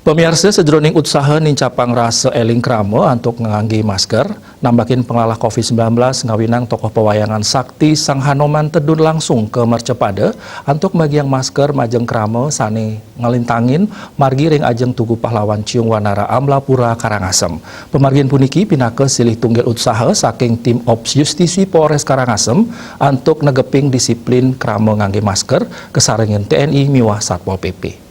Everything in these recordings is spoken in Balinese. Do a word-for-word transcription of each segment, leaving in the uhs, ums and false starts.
Pamiarsa, sajroning utsaha nincapang rasa éling krama antuk nganggé masker, nambakin panglalah covid sembilan belas ngawinang tokoh pawayangan sakti Sang Hanoman tedun langsung ka mercapada antuk magiang masker majeng krama sané ngalintangin margi ring ajeng Tugu Pahlawan Ciung Wanara Amlapura Karangasem. Pamargin puniki pinaka silih tunggil utsaha saking Tim Ops Justisi Polres Karangasem antuk negeping disiplin krama nganggé masker kasarengin T N I miwah Satpol P P.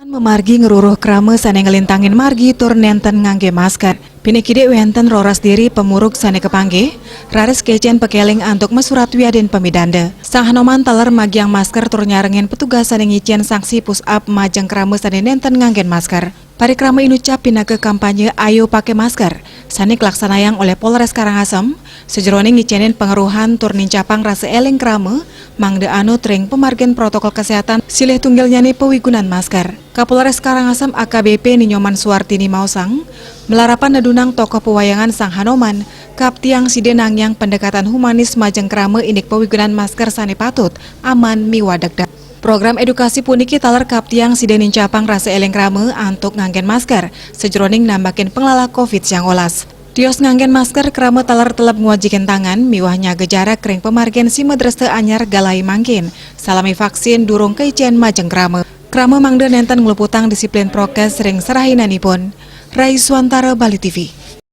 Mamargi ngruruh krama sané nglintangin margi tur nénten nganggé masker. Piniki wénten roras diri pamurug sané kapanggih, raris kicén pakéling antuk masurat wiadin pamidanda. Sang Hanoman taler magiang masker tur nyarengin petugas sané ngicén sanksi push up majeng krama sané nénten nganggén masker. Parikrama inucap pinaka kampanye Ayo Pakai Masker sané kalaksanayang olih Polres Karangasem, sajroning ngicénin pangruhan tur nincapang rasa éling krama, mangda anut ring pamargin protokol kesehatan silih tunggilnyané pawigunan masker. Kapolres Karangasem A K B P Ni Nyoman Suartini maosang, malarapan nedunang tokoh pawayangan Sang Hanoman, kaptiang sida nangiang pendekatan humanis majeng krama indik pawigunan masker sané patut, aman, miwah degdeg. Program édukasi puniki taler kaptiang sida nincapang rasa éling krama antuk nganggén masker, sajroning nambakin panglalah covid sembilan belas. Tios nganggén masker, krama taler telep ngwajikin tangan miwah nyaga jarak ring pamargin Sima Dresta Anyar Galai mangkin, salami vaksin durung kaicén majeng krama. Krama mangda nénten ngluputang disiplin prokes ring serahinanipun. Rai Suantara, Bali T V.